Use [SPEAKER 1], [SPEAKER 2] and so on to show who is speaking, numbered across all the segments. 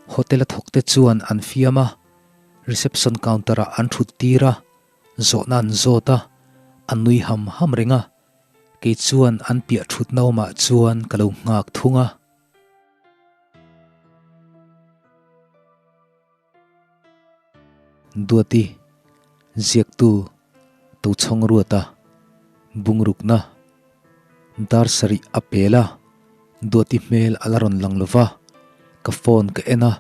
[SPEAKER 1] Hotel a thawkte chuan an fiam a, reception counter ah an thut tir a, zawhna an zawt a, an nui ham ham reng a, kei chuan an piah thutna awmah chuan ka lo nghak thung a. Duati, Ziaktu, Tochhawng Ruata, Bungrukna, Dar sarih a pel a, Duati hmel a la rawn lang lo va, ka phone ka en a,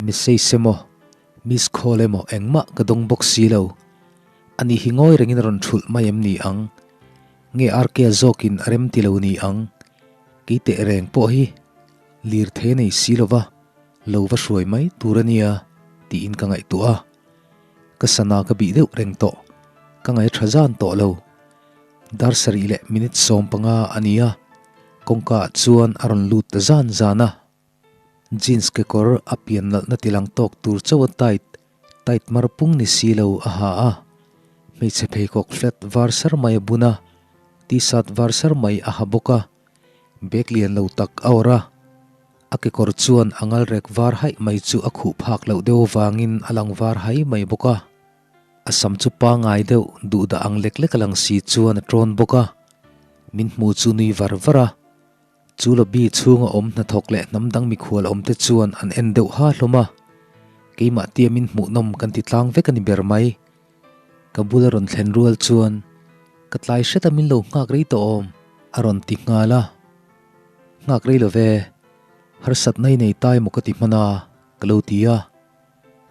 [SPEAKER 1] message emaw, miss call emaw engmah ka dawng bawk si lo. Ani hi ngawi rengin a rawn thulh mai em ni ang? Nge RK zawkin a rem ti lo ni ang? Kei teh reng pawh hi lirthei a nei si lo va. Lo va hruai mai tur a nia tiin ka ngaihtuah a, ka sana ka bih deuh reng tawh, ka ngaih tha zan tawh lo. Dar sarih leh minute 15 a ni a, kawngka ah chuan a rawn lut ta zan zan a. Jeans kekawr a pian nalhna tilang tawk tur chauh a tight, tight mar pung ni si lo a ha a, hmeichhe pheikhawk flat var sar mai a bun a, t-shirt var sar mai a ha bawk a, bag lian lo tak a awrh a. A kekawr chuan a ngalrek var haih mai chu a khuh phak loh deuh avangin a lang var hai mai bawk a. A sam chu pangai deuh duh dah ang lek lek a lang si chuan a tawn bawk a. Min hmu chu nui var var a. Chu lobby chhunga awm hnathawk leh hnam dang mikhual awm te chuan an en deuh ha hlawm a. Keimah tiamin hmuhnawm kan ti tlang vek a ni ber mai. Ka bula rawn thlen rual chuan ka tlai hret a min lo nghak rei tawh awm a rawn ti nghal a. Nghak rei lo ve, harsatna i nei ta emaw ka ti hman a, ka lo ti a.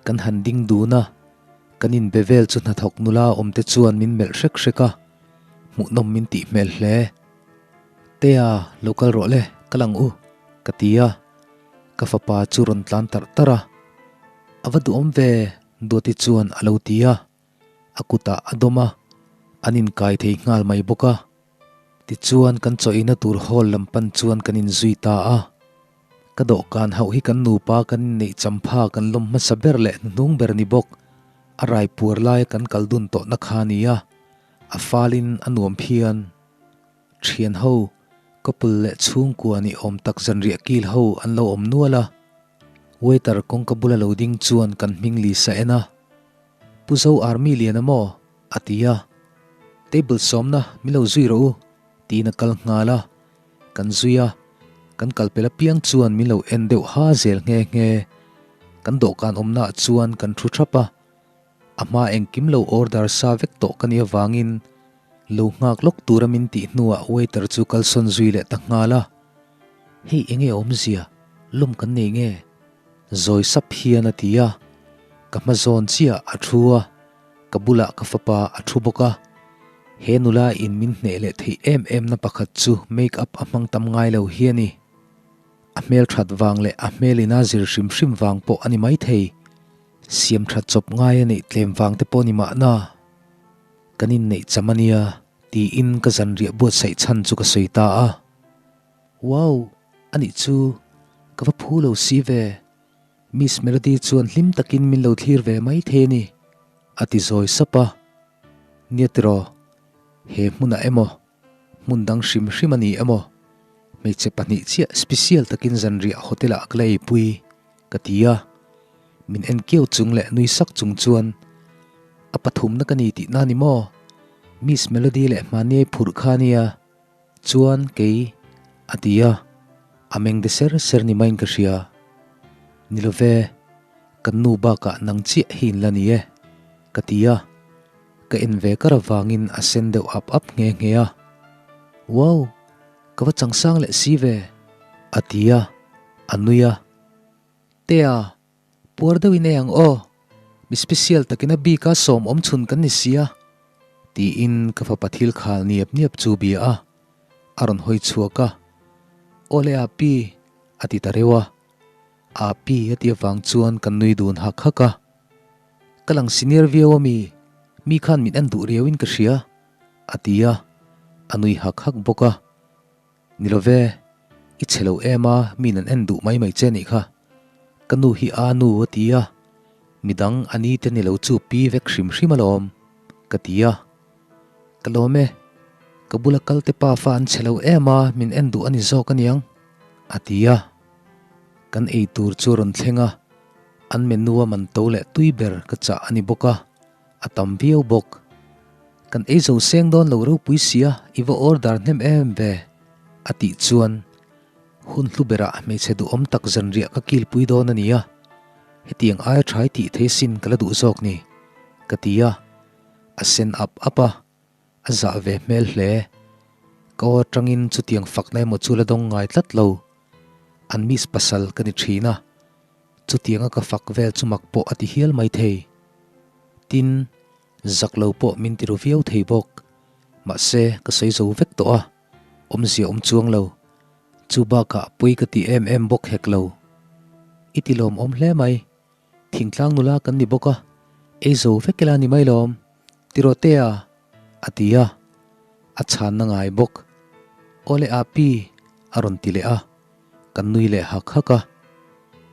[SPEAKER 1] Kan han ding dun a, kan inbe vel chu hnathawk nula awm te chuan min melh hrek hrek a, hmuhnawm min tih hmel hle. Tea, lo kal rawh le, kal ang u, ka ti a. Ka fapa chu rawn tlan tarh tarh a, A va duhawm ve, Duati chuan a lo ti a. A kutah a dawm a, an inkai thei nghal mai bawk a. Tichuan kan chawina tur hall lam pan chuan kan inzui ta a. Ka dawhkan hauh hi kan nupa kan inneih champha kan lawm hmasa ber leh hnuhnung ber ni bawk. A rai puar laia kan kal dun tawhna kha a ni a, a falin a nuam phian. Thian ho, couple leh chhungkua ni awm tak zanriah kil ho an lo awm nual a. Waiter kawngka bula lo ding chuan kan hming Lisa en a, Pu Zo Army lian a maw? A ti a, Table sawmna min lo zui rawh u, tiin a kal nghal a. Kan zui a, kan kal pel apiang chuan min lo en deuh ha zel nghe nghe. Kan dawhkan awmnaah chuan kan thu thap a, a hma engkim lo order sa vek tawh ka nih avangin lo nghak lawk tura min tih hnuah waiter chu kalsawn zui leh ta nghal a. Hei enge awmzia, lawm kan nei nge? Zawi sap hian a ti a, ka hma zawn chiah a thu a. Ka bulah ka fapa a thu bawk a, he nula in min hneh leh theih em em na pakhat chu make up a hmang tam ngai lo hi a ni. A hmel that vang leh a hmel ina zir hrim hrim vang pawh a ni maithei. Siam that chawp ngai a neih tlem vang te pawh a ni mahna. Kan inneih cham a nia tiin ka zanriah buatsaih chhan chu ka sawi ta a. Wow! Anih chu ka va phu lo si ve. Miss Melody chuan hlim takin min lo thlir ve mai thei a ni, a ti zawi sap a. Nia tiraw, he hmunah emaw, hmun dang hrim hrim a ni emaw, hmeichhe pahnih chiah special takin zanriah hotel-ah ka la eipui, ka ti a. Min en kiau chung leh nui sak chung chuan, A pathumna ka ni tihna ni maw? Miss Melody leh Hmaniai phurh kha a nia. Chuan kei a ti a, a meng de ser ser ni maiin ka hria. Ni lo ve, kan nu bakah nang chiah hi in la ni e, ka ti a. Ka en ve kar avangin a sen deuh ap ap nghe nghe a. Wow! Ka va changsang leh si ve, a ti a, a nui a. Tea, puar deuhin ei ang aw, mi special takin a bika sawm awm chhun kan ni sia. Tiin ka fapa thil khal niap niap chu bia a, a rawn hawi chhuak a. Aw le Api, a ti ta reuh a. Api a ti avang chuan kan nui dun hak hak a. Ka lang senior viau a mi, mi khan min en duh riauin ka hria, a ti a, a nui hak hak bawk a. Ni lo ve, i chhe lo em a, min an en duh mai mai che nih kha. Ka nu hi a nu a ti a, midang a ni te ni lo chu pi vek hrim hrim alawm, ka ti a. Ka lawm e, ka bula kal te pa fa an chhe lo em a, min en duh a ni zawk aniang, a ti a. Kan ei tur chu a rawn thleng a. An menu a man to leh tui ber ka chah a ni bawk a, a tam viau bawk. Kan ei zo seng dawn lo ropui sia i va order hnem em ve a tih chuan hun hlu berah hmeichhe duhawm tak zanriah ka kilpui dawn a nia, hetiang aia thai tih thei sin ka la duh zawk ni ka ti a, a sen ap ap a. A zah ve hmel hle. Ka aw atangin chutiang fakna emaw chu la dawng ngai tlat lo. An miss pasal ka ni thin a, chutianga ka fak vel chu mak pawh a ti hial mai thei. Tin, zak lo pawh min ti ru viau thei bawk. Mahse, ka sawi zo vek tawh a, awmzia awm chuang lo. Chu bakah pawi ka ti em em bawk hek lo. I ti lawmawm hle mai. Thingtlang nula kan ni bawk a, ei zo vek ila ni mai lawm, Tirotea a ti a, a chhanna ngai bawk. Awle Api a rawn ti leh a, kan nui leh hak hak a.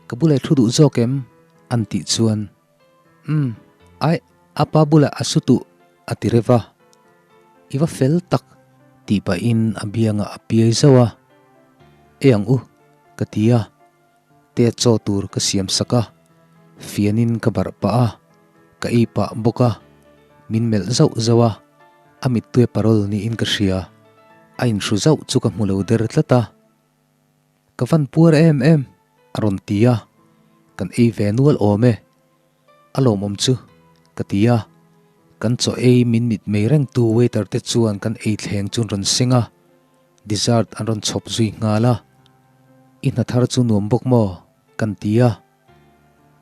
[SPEAKER 1] Ka bulah i thu duh zawk em? an tih chuan, Umm, aih, apa bulah a su tuh a ti reuh a. I va fel tak tih pahin a biangah a piai zauh a, Ei ang u ka ti a. Te chaw tur ka siam sak a, fianin ka barh pah a, ka ei pah bawk a, min melh zauh zauh a, a mittui parol niin ka hria, a inhru zauh chu ka hmu lo der tlat a. Ka van puar em em, a rawn ti a, kan ei ve nual awm e, a lawmawm chu ka ti a, kan chaw ei min mit mei reng tu waiter te chuan kan ei thleng chu an rawn seng a, Dessert an rawn chhawp zui nghal a, I hna thar chu nuam bawk maw? kan ti a.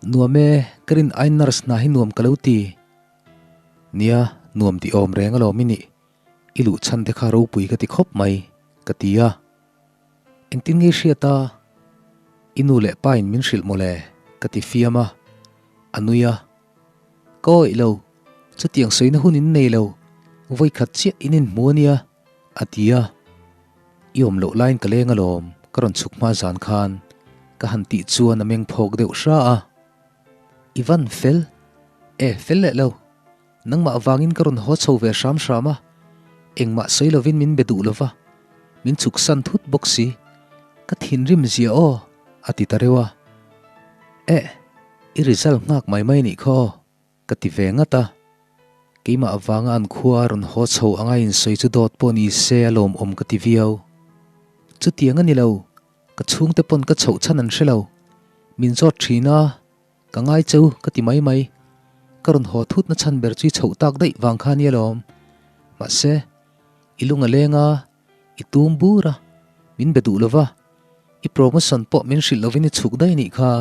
[SPEAKER 1] Nuam e, ka rin ai nurse hna hi nuam ka lo ti. Nia, nuam tih awm reng alawm i nih, i luh chhan te kha ropui ka ti khawp mai, ka ti a. Engtin nge i hriat a? I nu leh pa in min hrilh mawle, ka ti fiam a, a nui a. Ka awih lo, chutiang sawina hun in nei lo, vawikhat chiah in inhmu a nia. A ti a, I awm loh laiin ka leng alawm, ka rawn chhuk hma zan khan ka han tih chuan a meng phawk deuh hra a. I van fel? E, fel leh lo. Nangmah vangin ka rawn haw chho ve hram hram a, engmah sawi lovin min be duh lova, min chhuk san thut bawk si. Ka thinrim zia aw, a ti ta reuh a. Eh, i result nghak mai mai nih kha aw. Ka ti ve ngat a, keimah avanga an khua a rawn haw chho anga insawi chu dawt pawh ni se a lawmawm ka ti viau. Chutiang a ni lo, ka chhungte pawn ka chhoh chhan an hre lo. Min zawt thin a, ka ngai cheu ka ti mai mai. Ka rawn haw thutna chhan ber chu i chhoh tak daih vang kha nia lawm. Mahse, i lung a leng a, i tum bur a, min be duh lo va, i promotion pawh min hrilh lovin i chhuk daih nih kha.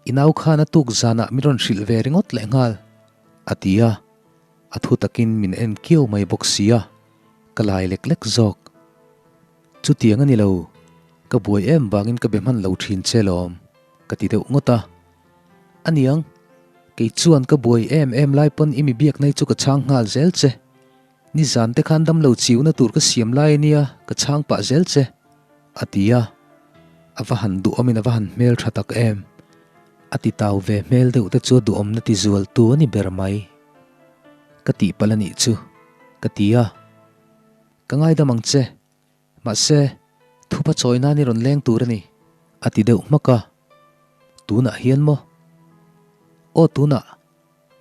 [SPEAKER 1] I nau khan a tuk zanah min rawn hrilh ve ringawt leh nghal, a ti a, a thu takin min en kiau mai bawk si a, ka lai lek lek zawk. Chutiang a ni lo, ka buai em vangin ka be hman lo thin che lawm, ka ti deuh ngawt a. A niang, kei chuan ka buai em em lai pawn i mi biak nai chu ka chhang nghal zel che. Nizan te khan damlo chiuna tur ka siam lai a nia, ka chhang pah zel che, a ti a. A va han duhawmin a va han hmel tha tak em. A ti tau ve hmel deuh te chu a duhawmna ti zual tu a ni ber mai. Ka tihpalh a nih chu, ka ti a. Ka ngaidam ang che, mahse, thupa chawi nan i rawn leng tur a ni, a ti deuh hmak a. Tunah hian maw? Aw tunah.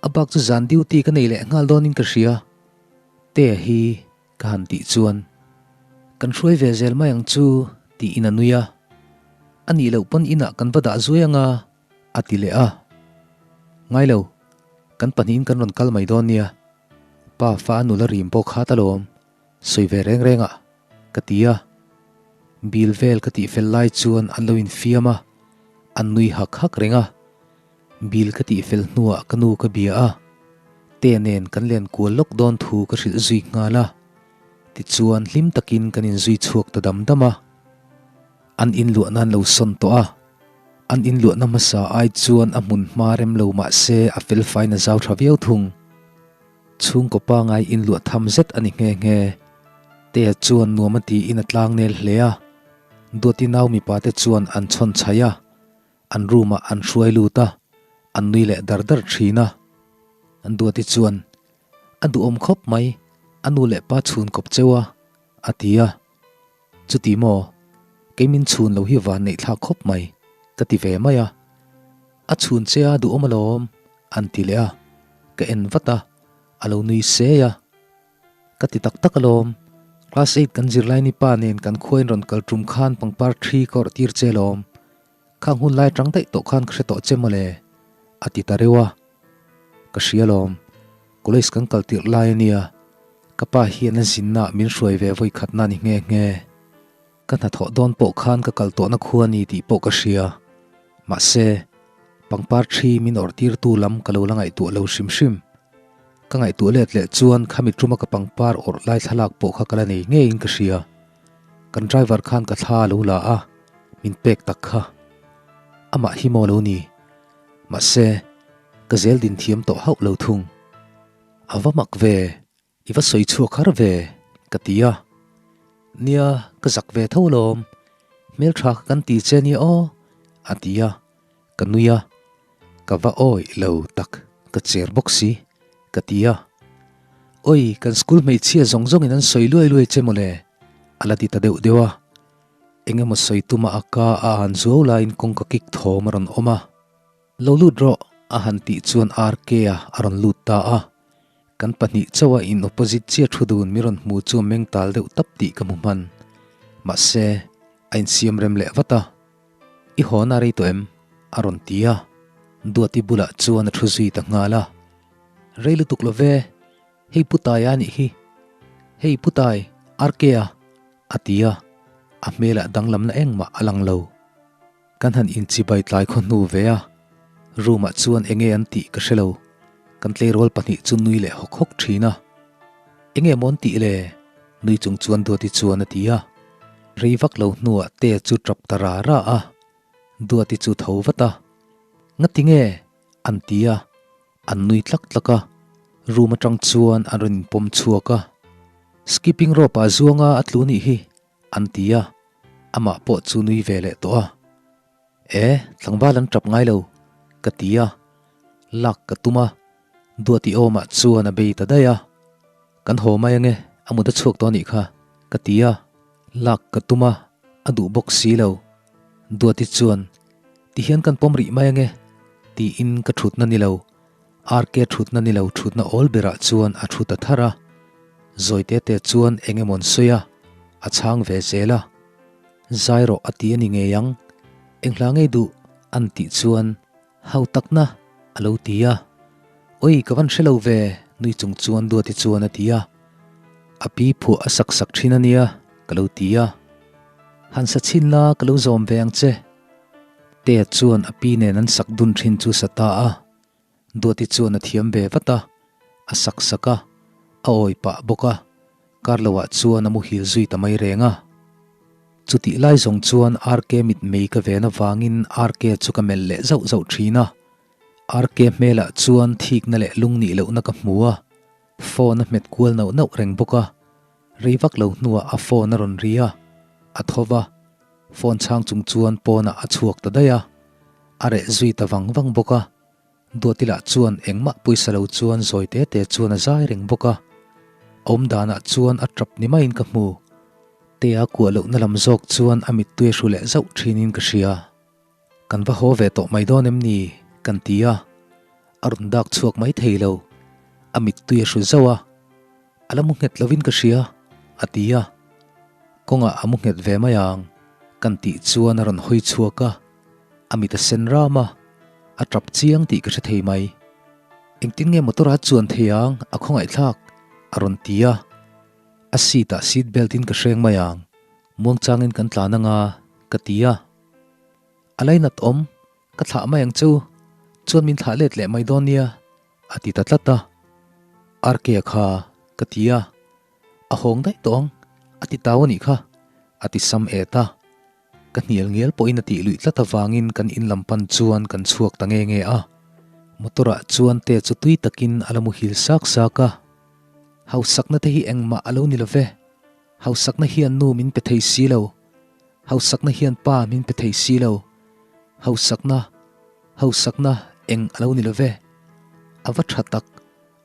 [SPEAKER 1] A bak chu zan duty ka nei leh nghal dawnin ka hria. Tea hi ka han tih chuan kan hruai ve zel mai ang chu tiin a nui a. A nih loh pawn inah kan va dah zuai anga a ti leh a. Ngai lo, kan pahnihin kan rawn kal mai dawn nia. Pa fa a nula rim pawh khat alawm, sawi ve reng reng a ka ti a. Bil vel ka tih fel lai chuan an lo infiam a, an nui hak hak reng a. Bill ka tih fel hnuah ka nu ka bia a, Tea nen kan len kual lawk dawn thu ka hrilh zui nghal a. Tichuan hlim takin kan inzui chhuak ta dam dam a. An inluah nan lo sawn tawh a, an inluahna hmasa ai chuan a hmun hma rem lo mah se a fel fain a zau tha viau thung. Chhungkaw pangai inluah tham zet a ni nghe nghe. Tea chuan nuam a tiin a tlangnel hle a, Duati nau mipa te chuan an chhawn chhaih a. An room ah an hruai lut a, an nui leh dar dar thin a. An Duati chuan, A duhawm khawp mai, a nu leh pa chhun kawp cheu a, a ti a. Chuti maw, kei min chhun lo hi van neih thlak khawp mai, ka ti ve mai a. A chhun che a duhawm alawm, an ti leh a, ka en vat a, a lo nui sei a. Ka ti tak tak alawm, class eight kan zirlai ni pa nen kan khua in rawn kal tum khan pangpar thi ka awrh tir che alawm, khang hun lai tang daih tawh khan ka hre tawh che mawle, a ti ta reuh a. Ka hria alawm, college kan kal tirh lai ania, ka pa hian a zinna ah min hruai ve vawi khatna a ni nghe nghe. Ka hnathawh dawn pawh khan ka kal tawhna khua a ni tih pawh ka hria. Mahse, pangpar thi min awrh tirtu lam ka lo la ngaihtuah lo hrim hrim. Ka ngaihtuah let leh chuan khami tuma ka pangpar awrh lai thlalak pawh kha ka la nei ngeiin ka hria. Kan driver khan ka thla a lo la a, min pek tak kha. Amah hi maw lo ni? Mahse, ka zel din thiam tawh hauh lo thung. A va mak ve! I va sawi chhuak har ve, ka ti a. Nia, ka zak ve tho lawm. Hmeltha kha kan ti che nia aw, a ti a. Ka nui a. Ka va awih lo tak, ka cher bawk si, ka ti a. Awi, kan school hmeichhia zawng zawngin an sawi luai luai che mawle, a la ti ta deuh deuh a. Eng emaw sawi tuma a ka a han zuau laiin kawngka kik thawm a rawn awm a. Lo lut rawh, a han tih chuan RK-a a rawn lut ta a. Kan pahnih chauha in opposite chiah thu dun mi rawn hmu chu a meng tal deuh tap tih ka hmu hman. Mahse, a insiam rem leh vat a. I hawn a rei tawh em? a rawn ti a. Duati bulah chuan a thu zui ta nghal a. Rei lutuk lo ve, hei Pu Taia a nih hi. Hei Pu Tai, RK-a, a ti a. A hmelah danglamna engmah a lang lo. Kan han inchibai tlai khaw hnu ve a, room ah chuan enge an tih ka hre lo, kan tleirawl pahnih chu nui leh hawk hawk thin a. Enge maw an tih le? Nui chung chuan Duati chuan a ti a. Rei vak lo hnuah Tea chu tap ta ra ra a, Duati chu tho vat a. Ngati nge? an ti a, an nui tlak tlak a, room atang chuan an rawn inpawm chhuak a. Skipping rope ah zuanga a tlu nih hi, An ti a, amah pawh chu nui ve leh tawh a. E, tlangval an tap ngai lo, ka ti a. Lak ka tum a, Duati awmah chuan a bei ta daih a. Kan haw mai ange, a mut a chhuak tawh anih kha, ka ti a. Lak ka tum a, a duh bawk si lo. Duati chuan, Tihian kan pawm rih mai ange, tiin ka thutna ni lo, RK thutna ni lo thutna awl berah chuan a thu ta thar a. Zawi te te chuan eng emaw an sawi a, a chhang ve zel a. Zai rawh a ti a ni ngei ang, eng hla ngei duh an tih chuan hau takna a lo ti a. Oi ka van hre lo ve nui chung chuan Duati chuan a ti a. A pi phuah a sak sak thin a nia ka lo ti a. Han sa chhin la ka lo zawm ve ang che. Tea chuan a pi nen an sak dun thin chu sa ta a. Duati chuan a thiam ve vat a, a sak sak a, a awi pah bawk a, kar loah chuan a muhil zui ta mai reng a. Chutih lai zawng chuan RK mitmei ka ven avangin RK chu ka melh leh zauh zauh thin a. RK hmelah chuan thikna leh lungnih lohna ka hmu a, phone a hmet kual nauh nauh reng bawk a. Rei vak lo hnuah a phone a rawn ri a, a tho va, phone chhang chung chuan pawnah a chhuak ta daih a. A reh zui ta vang vang bawk a, Duati lah chuan engmah pawisa lo chuan zawi te te chuan a zai reng bawk a, awm danah chuan a tap ni maiin ka hmu. Tea kuah lohna lam zawk chuan a mittui a hru leh zauh thinin ka hria. Kan va haw ve tawh mai dawn em ni? kan ti a, a rawn dak chhuak mai thei lo. A mittui a hru zauh a, A la mu nghet lovin ka hria, a ti a. Kawngah a mu nghet ve mai ang, kan tih chuan a rawn hawi chhuak a. A mit a sen ram a, a tap chiang tih ka hre thei mai. Engtin nge motor a chuan thei ang, a khawngaihthlak, a rawn ti a. A seat ah seat belt in ka hreng mai ang, muangchangin kan tlan anga, ka ti a. A lainat awm, ka thlah mai ang chu, chuan min thlah let leh mai dawn nia, a ti ta tlat a. RK-a kha, ka ti a. A hawng daih tawh ang, a ti tau a nih kha, a ti sam et a. Ka hnial ngial pawhin a tih luih tlat avangin kan in lam pan chuan kan chhuak ta nge nge a. Motor ah chuan te chu tui takin a la muhil sak sak a. Hausakna te hi engmah a lo ni lo ve. Hausakna hian nu min pe thei si lo. Hausakna hian pa min pe thei si lo. Hausakna, hausakna eng a lo ni lo ve. A va tha tak,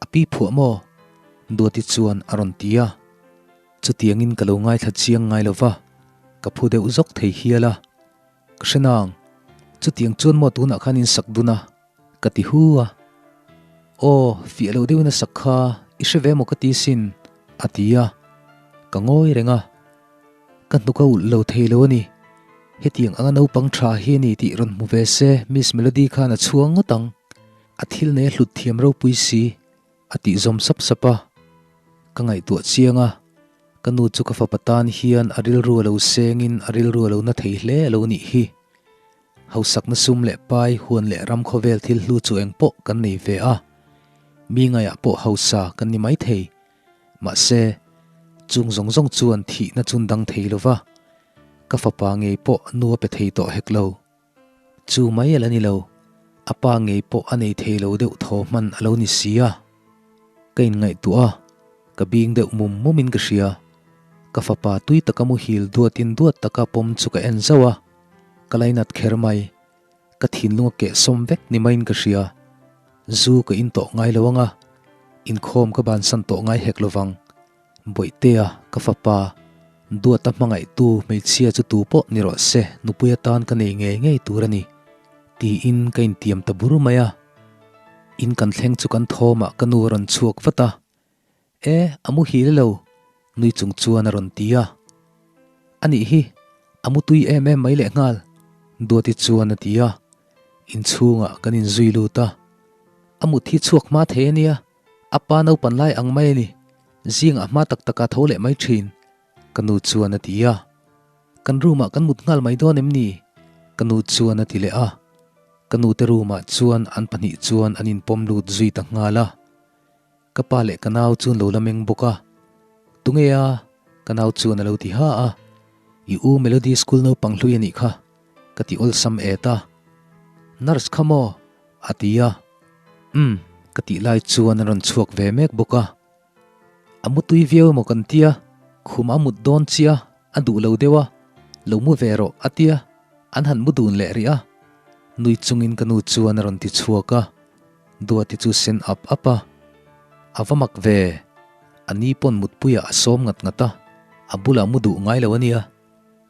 [SPEAKER 1] a pi phuah maw? Duati chuan a rawn ti a. Chutiangin ka lo ngaithla chiang ngai lo va, ka phu deuh zawk thei hial a. Ka hre nang. Chutiang chuan maw tunah khan in sak dun a? Ka ti hu a. Aw, fiah lo deuhin a sak kha i hre ve maw ka ti sin, a ti a. Ka ngawi reng a. Ka hnuk a ulh lo thei lo a ni. Hetiang anga naupang tha hi a ni tih rawn hmu ve se Miss Melody khan a chhuang ngawt ang. A thil nei a hlut thiam ropui si. A tih zawm sap sap a, ka ngaihtuah chiang a, ka nu chu ka fapa tan hian a rilru a lo sengin a rilru a lo na thei hle a lo nih hi. Hausakna sum leh pai, huan leh ram khawvel thil hlu chu eng pawh kan nei ve a, mi ngaiah pawh hausa kan ni mai thei. Mahse, chung zawng zawng chuan thihna chun dang thei lo va, ka fapa ngei pawh nu a pe thei tawh hek lo. Chu mai a la ni lo, a pa ngei pawh a nei thei lo deuh thaw hman a lo ni si a. Ka inngaihtuah a, ka bing deuh mum mumin ka hria. Ka fapa tui taka muhil duatin duat taka pawm chu ka en zauh a, ka lainat kher mai. Ka thinlung a kehsawm vek ni maiin ka hria. Zu ka in tawh ngai lo ang a, inkhawm ka bansan tawh ngai hek lo vang. Bawihtea, ka fapa, duata hmangaihtu hmeichhia chu tu pawh ni rawh se, nupui atan ka nei ngei ngei tur a ni, tiin ka intiam ta bur mai a. In kan thleng chu kan thawmah ka nu a rawn chhuak vat a, E, a muhil lo, nui chung chuan a rawn ti a. A nih hi, a mutui em em mai lehnghal, Duati chuan a ti a. Inchhungah kan inzui lut a, a mut hi chhuak hma thei a nia. A pa naupan lai ang mai a ni, zingah hma tak taka tho leh mai thin, ka nu chuan a ti a. Kan room ah kan mut nghal mai dawn em ni? Ka nu chuan a ti leh a. Ka nu te room ah chuan an pahnih chuan an inpawm lut zui ta nghal a. Ka pa leh ka nau chuan lo la meng bawk a. Tunge a? Ka nau chuan a lo ti ha a. I u Melody school naupang hlui a nih kha, ka ti awlsam et a. Nurse kha maw? A ti a. Umm, ka tih lai chuan a rawn chhuak ve mek bawk a. A mutui viau emaw kan tia, khum a mut dawn chiah a duh lo deuh a, lo mu ve rawh a tia, an han mu dun leh rih a. Nui chungin ka nu chuan a rawn ti chhuak a, Duati chu sen ap ap a. A va mak ve, a ni pawn mutpuiah a sawm ngat ngat a, a bulah mu duh ngai lo a nia,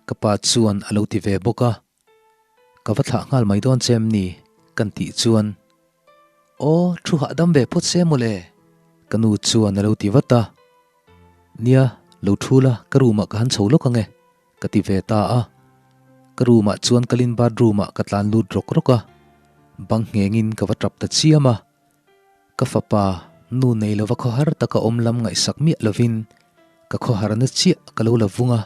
[SPEAKER 1] ka pa chuan a lo ti ve bawk a. Ka va thlah nghal mai dawn che em ni? kan tih chuan, Aw, thu hahdam ve phawt se mawle, ka nu chuan a lo ti vat a. Nia, lo thu la, ka room ah ka han chho lawk ang e, ka ti ve ta a. Ka room ah chuan kalin bathroom ah ka tlan lut rawk rawk a, bang nghengin ka va tap ta chiam a. Ka fapa, nu nei lova khawhar taka awm lam ngaihsak miah lovin ka khawharna chiah ka lo la vung a.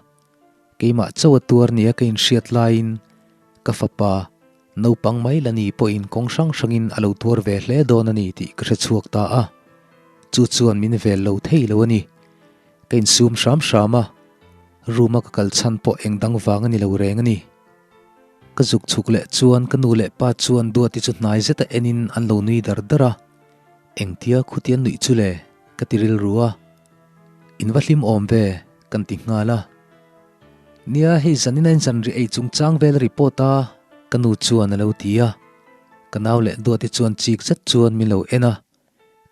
[SPEAKER 1] Keimah chauh a tuar nia ka inhriat laiin ka fapa naupang mai la ni pawhin kawng hrang hrangin a lo tuar ve hle dawn a ni tih ka hre chhuak ta a. Chu chuan min vel lo thei lo a ni. Ka insum hram hram a, room a ka kal chhan pawh eng dang vang a ni lo reng a ni. Ka zuk chhuk leh chuan ka nu leh pa chuan Duati chu hnai zeta enin an lo nui dar dar a, Engtia khuti an nuih chu le? ka ti rilru a. In va hlim awm ve, kan ti nghal a. Nia, hei zanin a inzan ri ei chungchang vel a report a, ka nu chuan a lo ti a. Ka nau leh Duati chuan chik zet chuan min lo en a.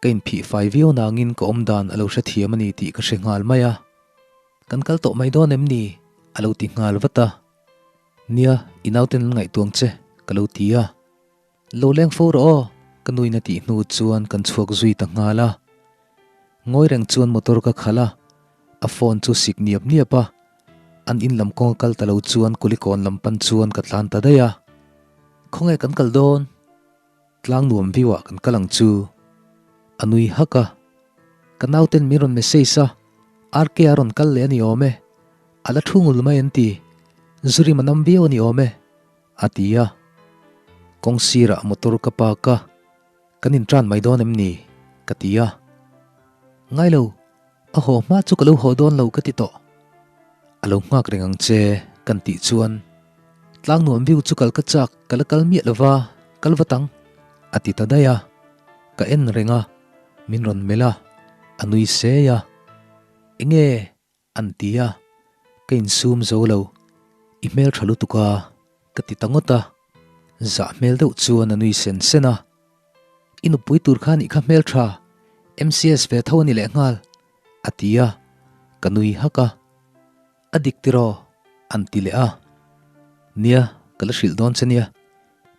[SPEAKER 1] Ka inphih fai viau nangin ka awmdan a lo hrethiam a ni tih ka hre nghal mai a. Kan kal tawh mai dawn em ni? a lo ti nghal vat a. Nia, i nauten an ngaihtuang che, ka lo ti a. Lo leng fo rawh aw, ka nuin a tih hnu chuan kan chhuak zui ta nghal a. Ngawi reng chuan motor ka khalh a, a phone chu sik niap niap a. An in lam kawng a kal ta lo chuan Kulikawn lam pan chuan ka tlan ta daih a. Khawnge kan kal dawn? Tlang nuam view ah kan kal ang chu. A nui hak a. Ka nauten min rawn message a, RK a rawn kal leh a ni awm e. A la thu ngul mai an ti. Zurim a nam viau a ni awm e. A ti a. Kawng sirah motor ka park a, kan intan mai dawn em ni? ka ti a. Ngai lo, a haw hma chu ka lo haw dawn lo ka ti tawh. A lo nghak reng ang che kan tih chuan tlang nuam view chu kal ka chak ka la kal miah lova, kal vat ang a ti ta daih a. Ka en reng a, min rawn melh a, a nui sei a. Enge? An ti a, ka insum zo lo, i hmel tha lutuk a, ka ti ta ngawt a. Zah hmel deuh chuan a nui sen sen a. I nupui tur kha nih kha hmel tha, MCS ve tho a ni leh nghal, a ti a, ka nui hak a. A dik tiraw? An ti leh a. Nia, ka la hrilh dawn che nia.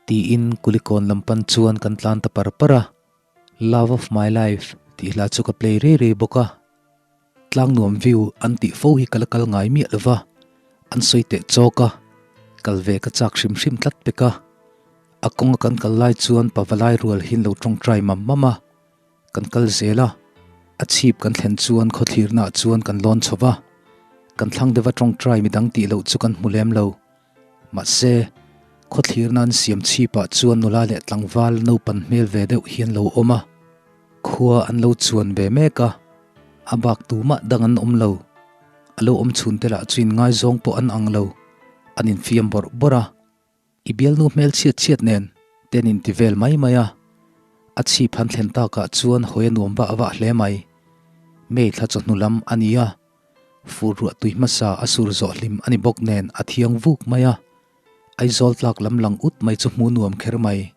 [SPEAKER 1] Tiin Kulikawn lam pan chuan kan tlan ta par par a, Love of my life tih hla chu ka play rei rei bawk a. Tlangnuam view an tih fo hi ka la kal ngai miah lo va, an sawi teh chawk a, kal ve ka chak hrim hrim tlat pek a. A kawnga kan kal lai chuan pavalai rual hi an lo tawngtai mam mam a, kan kal zel a, a chhip kan thlen chuan khawthlirnaah chuan kan lawn chho va, kan thlang deuha tawngtai midang tih loh chu kan hmu lem lo. Mahse, khawthlirna an siam chhipah chuan nula leh tlangval naupan hmel ve deuh hi an lo awm a, khua an lo chuan ve mek a, a bak tumah dang an awm lo. A lo awm chhun te lah chu inngaizawng pawh an ang lo, an infiam bawrh bawrh a. I bialnu hmel chhiat chhiat nen te an inti vel mai mai a, a chhip han thlen takah chuan hawi a nuam vah vah hle mai. May thla chawhnu lam a ni a, fur ruah tui hmasa a sur zawh hlim a ni bawk nen a thiang vuk mai a, Aizawl tlak lam lang ut mai chu hmu nuam kher mai.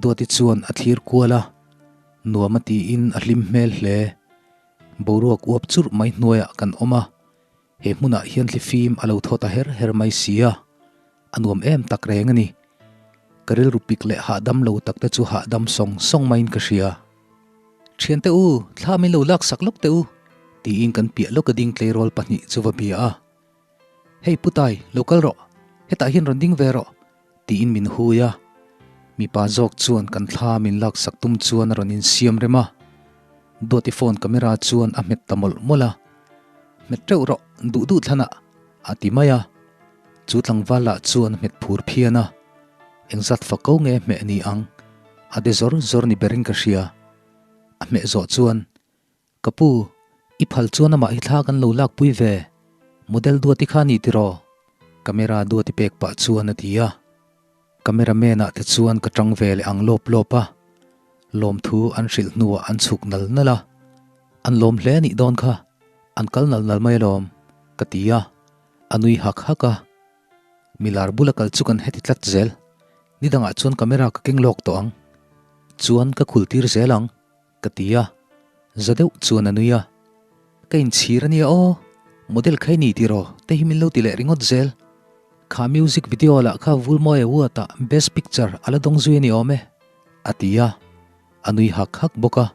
[SPEAKER 1] Duati chuan a thlir kual a, nuam a tiin a hlim hmel hle. Boruak uap churh mai hnuaiah kan awm a, He hmunah hian thlifim a lo thaw ta her her mai si a, a nuam em tak reng a ni. Ka rilru pik leh hahdam lo tak te chu hahdam sawng sawng maiin ka hria. Thiante u, thla min lo lak sak lawk teh u, tiin kan piah lawka ding tleirawl pahnih chu va bia a. Hei Putai, lo kal rawh, hetah hian rawn ding ve rawh, tiin min hui a. Mipa zawk chuan kan thla min lak sak tum chuan a rawn insiam rem a. Duati phone camera chuan a hmet ta mawlh mawlh a. Hmet teuh rawh, duh duh thlanah, a ti mai a. Chu tlangval lah chuan a hmet phur phian a. Engzat fak ko nge hmeh ni ang? A de zawr zawr ni berin ka hria. A hmeh zawh chuan Ka pu, i phal chuan amah hi thla kan lo lakpui ve, model duati kha ni tiraw? Camera duati pek pah chuan a ti a. Camera man ah te chuan ka tang ve leh ang lawp lawp a, lawmthu an hrilh hnuah an chhuk nal nal a, An lawm hle anih dawn kha, an kal nal nal mai alawm, ka ti a, a nui hak hak a. Milar bula kal chu kan heti tlat zel, nidangah chuan camera ka keng lawk tawh ang, chuan ka khul tir zel ang. Ka ti a, za deuh chuan a nui a. Ka inchhir a nia aw, model kha i ni tiraw te hi min lo ti leh ringawt zel. Kha music video lah kha Vulmawi Award ah best picture a la dawng zui a ni awm e, a ti a, a nui hak hak bawk a.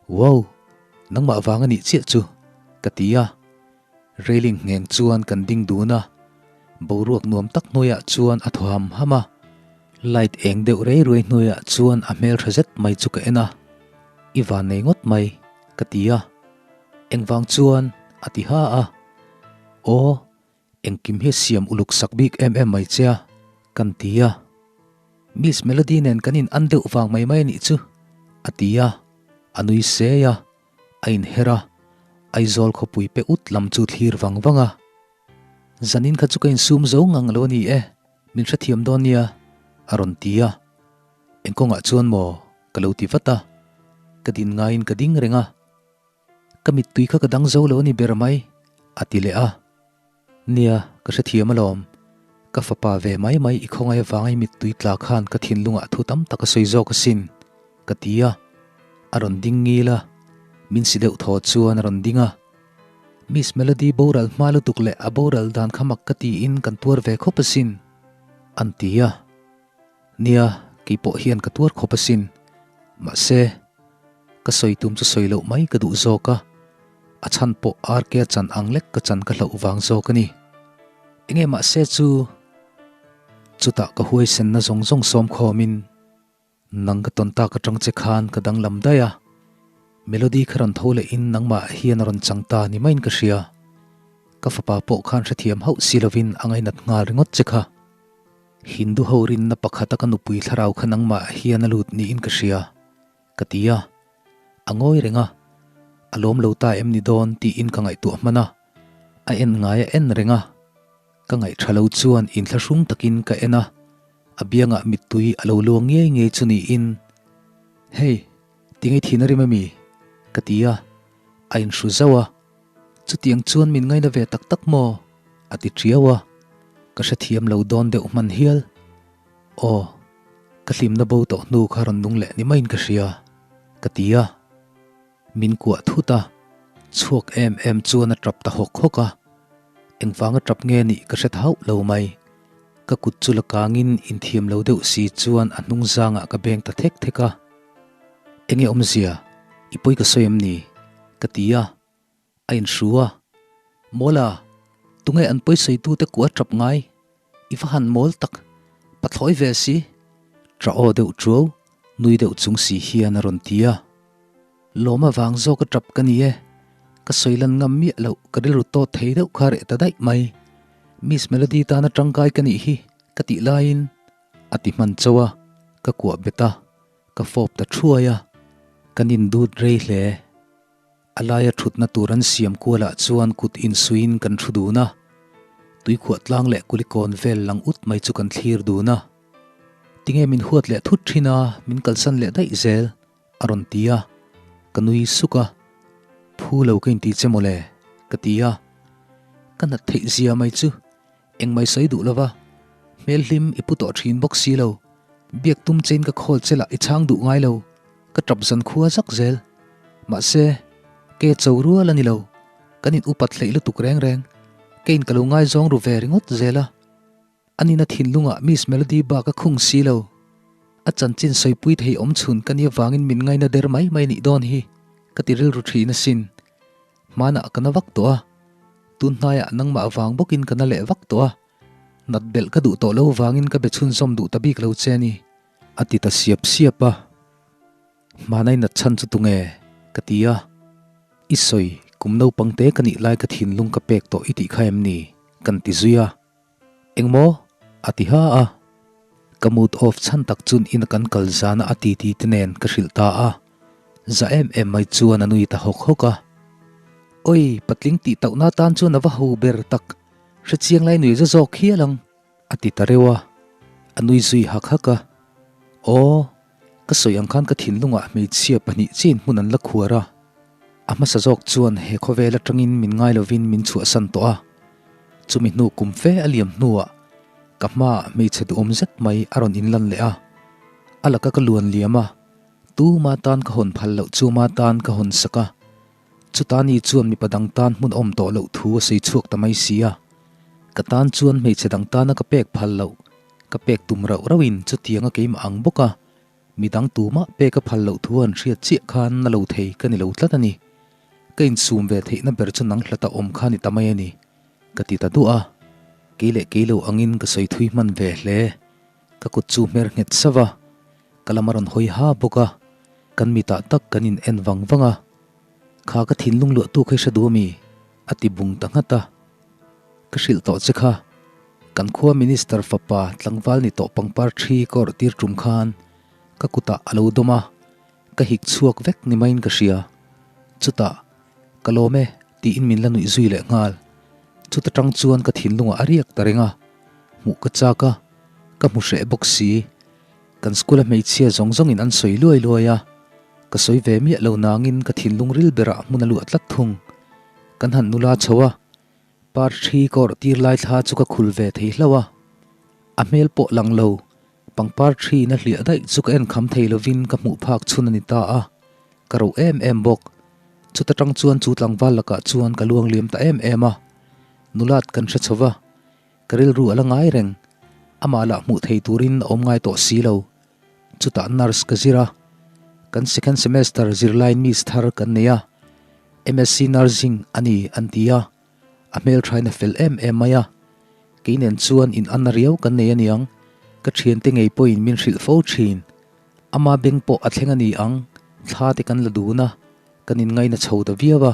[SPEAKER 1] Wow, nangmah vang a nih chiah chu, ka ti a. Railing ngheng chuan kan ding dun a, boruak nuam tak hnuaiah chuan a thaw ham ham a, light eng deuh rei ruai hnuaiah chuan a hmeltha zet mai chu ka en a, I van nei ngawt mai, ka ti a, engvang chuan a ti ha a, Aw, engkim hi a siam uluk sak bik em em mai che a, kan ti a, Miss Melody nen kan in an deuh vang mai mai a nih chu, a ti a, a nui sei a. A inher a, Aizawl khawpui pe ut lam chu thlir vang vang a. Zanin kha chu ka insum zo ngang lo a ni e, min hrethiam dawn nia, a rawn ti a. Eng kawngah chuan maw? ka lo ti vat a. Ka din ngaiin ka ding reng a. Ka mittui kha ka dang zo lo a ni ber mai, a ti leh a. Nia, ka hrethiam alawm. Ka fapa ve mai mai i khawngaih avanga i mittui tla khan ka thinlungah thu tam tak a sawi zawk asin, ka ti a. A rawn ding ngil a, min si deuh thaw chuan a rawn ding a. Miss Melody boral hma lutuk leh a boral dan kha mak ka tiin kan tuar ve khawp asin, an ti a. Nia, kei pawh hian ka tuar khawp asin. Mahse, ka sawi tum chu sawi loh mai ka duh zawk a, a chhan pawh RK a chan ang lek ka chan ka hlauh vang zawk a ni. Enge mahse chu, chutah ka huaisenna zawng zawng sawm khawmin nang ka tawn tak atang che khan ka danglam daih a, Melody kha rawn tho lehin nangmah hian a rawn chang ta ni maiin ka hria. Ka fapa pawh khan hrethiam hauh si lovin a ngainat nghal ringawt che kha. Hindu ho rinna pakhata ka nupui thlarau kha nangmah hian a lut niin ka hria, ka ti a. A ngawi reng a, a lawm lo ta em ni dawn tiin ka ngaihtuah hman a, a en ngai a en reng a. Ka ngaihṭha lo chuan inthlahrung takin ka en a, a biangah mittui a lo luang ngei ngei chu niin, Hei, tinge thin a rim ami? ka ti a, a inhru zauh a. Chutiang chuan min ngaina ve tak tak maw? a ti ṭiau a, ka hrethiam lo dawn deuh hman hial. Aw, ka hlimna bo tawh hnu kha rawn nung leh ni maiin ka hria, ka ti a. Min kuah thut a, chhuak em em chuan a ṭap ta hawk hawk a. Engvanga ṭap nge nih ka hre ta hauh lo mai. Ka kut chu la kangin inthiam lo deuh si chuan a hnung zangah ka beng ta thek thek a. Enge awmzia, i pawi ka sawi em ni? ka ti a. A inhru a. Mawla, tunge an pawi sawitute kuah tap ngai? I va han mawl tak, pathlawi ve si. Tah aw deuh tuau, nui deuh chung si hian a rawn ti a. Lawm avang zawk a tap ka ni e. Ka sawi lan ngam miah loh, ka rilru tawt thei deuh kha reh ta daih mai. Miss Melody tana tangkai ka nih hi ka tih laiin a ti hman chauh a, ka kuah bet a, ka fawp ta thuai a, kan indut rei hle. A laia thutna tur an siam kualah chuan kut insuiin kan thu dun a, tuikhuah tlang leh kulikawn vel lang ut mai chu kan thlir dun a. Tinge min huat leh thut thin a, min kalsan leh daih zel, a rawn ti a, ka nui suk a, Phu lo ka inti che mawle, ka ti a. Ka nat theih zia mai chu engmai sawi duh lova, hmel hlim i pu tawh thin bawk si lo, biak tum chein ka khawl che lah i chhang duh ngai lo, ka tap zan khua zak zel. Mahse, ke cho rual a ni lo, kan in upat hleih lutuk reng reng, keiin ka lo ngaizawng ru ve ringawt zel a. A nina thinlungah Miss Melody bak a khung si lo. A chanchin sawipui thei awm chhun ka nia vangin min ngaina der mai mai nih dawn hi ka ti rilru thin asin. Hmanah ka na vak tawh a, tun hnaiah nangmah vang bawkin ka na leh vak tawh a, nat belh ka duh tawh lo vangin ka be chhunzawm duh ta bik lo che a ni, a ti ta siap siap a. Hmanai nat chhan chu tunge? ka ti a. I sawi, kum naupang te ka nih lai ka thinlung ka pek tawh i tih kha em ni? kan ti zui a. Engmaw? a ti ha a. Ka mood off chhan tak chun ina kan kal zana a titi te nen ka hrilh ta a. Za em em mai chuan a nui ta hawk hawk a. Oi, patling tih tauhna tan chuan a va ho ber tak, hrechiang lai nui za zawk hial ang, a ti ta reuh a. A nui zui hak hak a. Aw, ka sawi ang khan ka thinlungah hmeichhia pahnih chin hmun an la khuar a. A hmasa zawk chuan he khawvel atangin min ngai lovin min chhuahsan tawh a. Chumi hnu kum fe a liam hnuah ka hmaah hmeichhe duhawm zet mai a rawn inlan leh a. A laka ka luan liam a, tuma tan ka hawn phal loh chuma tan ka hawn sak a. Chuta ni chuan mipa dang tan hmun awm tawh loh thu a sawi chhuak ta mai si a. Ka tan chuan hmeichhe dang tana ka pek phal loh, ka pek tum rauh rauhin chutianga keimah ang bawk a. Midang tumah pek a phal loh thu an hriat chiah khan na lo thei ka ni lo tlat a ni. Ka insum ve theihna ber chu nang hlata awm kha ni ta mai a ni, ka ti ta duah a. Kei leh kei lo angin ka sawi thui hman ve hle. Ka kut chu hmer nghet sauh a, ka lam a rawn hawi ha bawk a. Kan mitah tak kan in en vang vang a. Kha ka thinlung luahtu kha i hre duh a mi? a ti bung ta nghat a. Ka hrilh tawh che kha, kan khua Minister fapa tlangval ni tawh pangpar thi ka awrh tir tum khan ka kutah a lo dawm a, ka hik chhuak vek ni maiin ka hria. Chutah, Ka lawm e, tiin min la nuih zui leh nghal. Chuta tang chuan ka thinlungah a riak ta reng a, hmuh ka chak a, ka hmu hreh bawk si. Kan school-a hmeichhia zawng zawngin an sawi luai luai a, ka sawi ve miah lo nangin ka thinlung ril berah hmun a luah tlat thung. Kan han nula chho a, par thi ka awrh tir lai thla chu ka khul ve thei hlauh a. A hmel pawh lang lo, pangpar thi in a hliah daih chu ka en kham thei lovin ka hmuh phak chhun a ni ta a, ka roh em em bawk. Chuta tang chuan chu tlangval lakah chuan ka luang liam ta em em a, nulat kan hre chho va, ka rilru a la ngai reng. Amah lah hmuh thei turin a awm ngai tawh si lo. Chutah nurse ka zir a, kan second semester zirlaiin miss thar kan nei a, MSc Nursing a ni an ti a, a hmelthain a fel em em mai a, kei nen chuan in anna riau kan nei a niang, ka thiante ngei pawhin min hrilh fo thin, ama beng pawh a thleng a ni ang, thla te kan la dun a, kan inngaina chho ta viau a,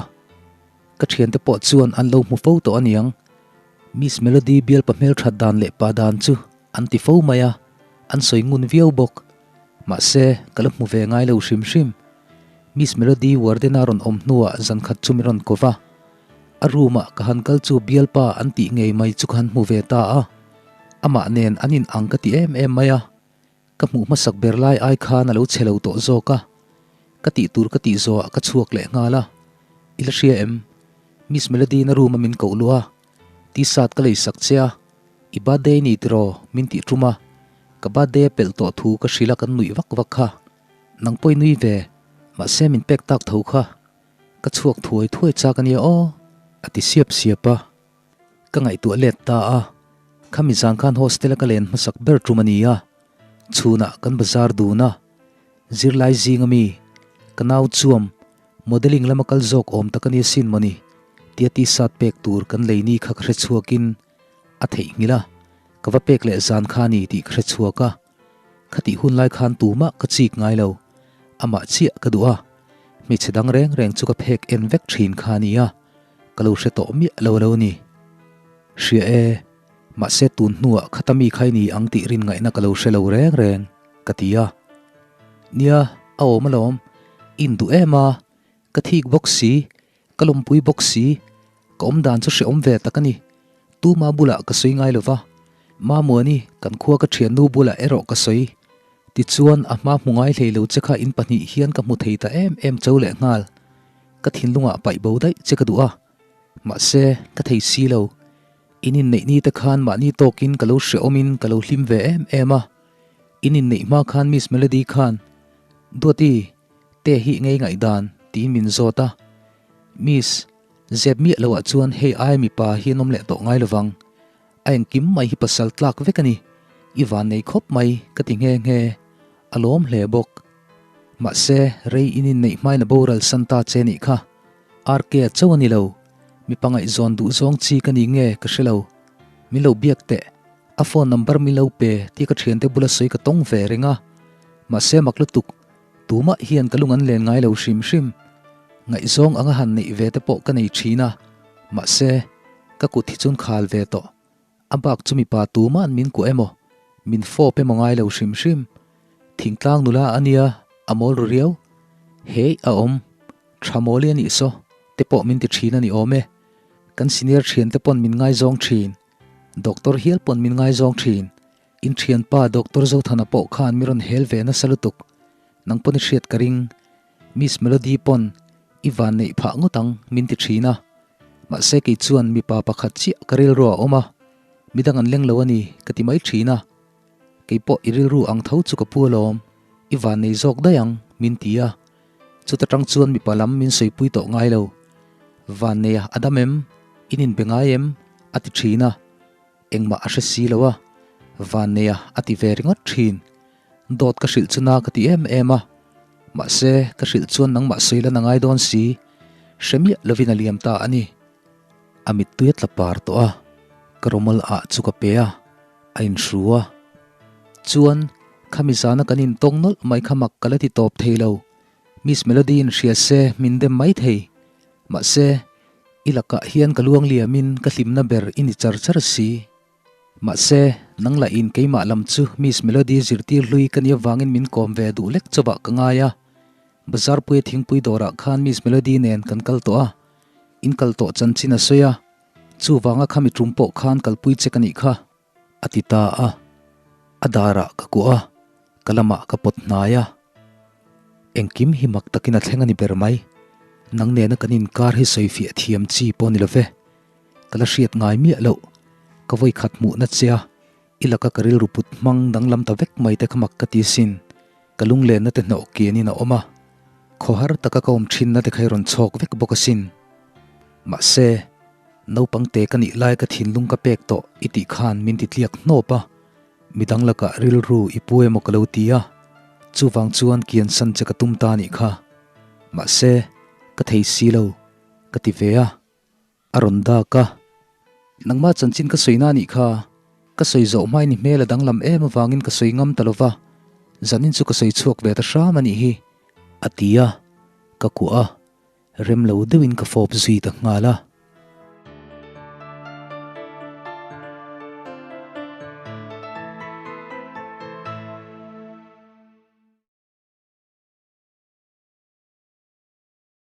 [SPEAKER 1] ka thiante pawh chuan an lo hmu fo tawh a niang, Miss Melody bialpa hmelthat dan leh pa dan chu an ti fo mai a, an sawi ngun viau bawk. Mahse, ka la hmu ve ngai lo hrim hrim. Miss Melody Wardena rawn awm hnuah zan khat chu min rawn ko va. A room ah ka han kal chu bialpa an tih ngei mai chu ka han hmu ve ta a. Amah nen an in ang ka ti em em mai a. Ka hmuh hmasak ber lai ai khan a lo che lo tawh zawk a. Ka tih tur ka tih zawhah ka chhuak leh nghal a. I la hria em? Miss Melody na room a min koh luh a. T-shirt ka lei sak che a. I birthday ni tiraw? Min tih tum a. Ka birthday a pelh tawh thu ka hrilh a kan nuih vak vak kha. Nang pawh i nui ve, mahse min pek tak tho kha. Ka chhuak thuai thuai chak a nia aw, a ti siap siap a. Ka ngaihtuah let ta a. Khami zan khan hostel a ka len hmasak ber tum a ni a, chhunah kan bazar dun a, zirlai zing ami ka nau chuam modelling lama kal zawk awm tak a ni asin mawni tia t-shirt pek tur kan lei ni kha ka hre chhuakin a theihnghilh a, ka va pek leh zan kha a ni tih ka hre chhuak a. Khatih hun lai khan tumah ka chik ngai lo, amah chiah ka duh a, hmeichhe dang reng reng chu ka phek en vek thin kha a nia, ka lo hre tawh miah lo a lo ni. Hria e, mahse tun hnuah khata mi kha i ni ang tih rin ngaihna ka lo hre lo reng reng, ka ti a. Nia, a awm alawm, induh em a, Ka thik bawk si, ka lawmpui bawk si, ka awm dan chu hrehawm ve tak a ni. Tuma bulah ka sawi ngai lo va, Mamuani, kan khua ka thiannu bulah erawh ka sawi. Tichuan, a hma hmu ngai hlei lo che kha in pahnih hian ka hmu thei ta em em cho leh nghal. Ka thinlungah paih bo daih che ka duh a, mahse, ka thei si lo. In inneih ni te khan mahni tawkin ka lo hrehawmin ka lo hlim ve em em a. In inneih hma khan Miss Melody khan, Duati, Te hi ngei ngaihdan tiin min zawt a, Miss, zep miah loah chuan hei ai mipa hi an awm leh tawh ngai lovang, a engkim mai hi pasal tlak vek a ni, i van nei khawp mai ka ti nghe nghe, a lawm hle bawk. Mahse, rei in inneih hmain a boral san ta che nih kha, RK a chauh a ni lo, mipa ngaihzawn duh zawng chi ka ni nge ka hre lo, min lo biak teh, a phone number min lo pe tih ka thiante bula sawi ka tawng ve reng a, mahse mak lutuk, Tumah hian ka lung an len ngai lo hrim hrim. Ngaihzawng anga han neih ve te pawh ka nei thin a, mahse, ka kut hi chuan khal ve tawh. A bak chu mipa tuma'n min kuah emaw, min fawp emaw ngai lo hrim hrim. Thingtlang nula a nia, a mawl ru riau. Hei a awm, tha mawli a nih saw, te pawh min ti thin a ni awm e. Kan senior thiante pawn min ngaizawng thin, doctor hial pawn min ngaizawng thin. In thianpa Doctor Zothana pawh khan mi rawn hel ve nasa lutuk, nang pawn i hriat ka ring, Miss Melody pawn i van neih phah ngawt ang min ti thin a, mahse kei chuan mipa pakhat chiah ka rilru a awm a, midang an leng lo a ni ka ti mai thin a, kei pawh i rilru ang tho chu ka pu alawm, i van nei zawk daih ang min ti a, chuta tang chuan mipa lam min sawipui tawh ngai lo, van nei a a dam em, in inbe ngai em a ti thin a. Engmah a hre si lo a, Vanneia a ti ve ringawt thin. Dawt ka hrilh chu na ka ti em em a, mahse ka hrilh chuan nangmah sawi lan a ngai dawn si, hre miah lovin a liam ta a ni. A mittui a tla par tawh a, ka rawmawl ah chu ka pe a, a inhru a. Chuan, khami zana kan intawng nawlh mai kha mak ka la ti tawp thei lo, Miss Melody in hria se min dem mai thei, mahse, I lakah hian ka luang liamin ka hlimna ber i ni char char si. Mahse, nang lahin keimah lam chu Miss Melody zirtir hlui ka nih avangin min kawm ve duh lek chawah ka ngai a. Bazarpuia thingpui dawrah khan Miss Melody nen kan kal tawh a, in kal tawh chanchin a sawi a, chuvanga khami tum pawh khan kalpui che ka nih kha, a ti ta a. A darah ka kuah a, ka lamah ka pawt hnai a. Engkim hi mak takin a thleng a ni ber mai. Nang nena kan inkar hi sawi fiah thiam chi pawh a ni lo ve. Ka la hriat ngai miah loh. Ka vawi khat hmuhna che a, i laka ka rilru put hmang danglam ta vek mai te kha mak ka ti sin. Ka lunglenna te hnawh kianin a awm a, khawhar taka ka awm thinna te kha i rawn chhawk vek bawk asin. Mahse, naupang te ka nih lai ka thinlung ka pek tawh i tih khan min ti tliak hnawp a. Midang lakah rilru i pu emaw ka lo ti a, chuvang chuan kiansan che ka tum ta anih kha. Mahse, ka thei si lo, ka ti ve a. A rawn dak a, Nangmah chanchin ka sawina anih kha, ka sawi zawh hmain i hmel a danglam em avangin ka sawi ngam ta lo va, zanin chu ka sawi chhuak ve ta hram anih hi, a ti a, ka kuah a, rem lo deuhin ka fawp zui ta nghal a.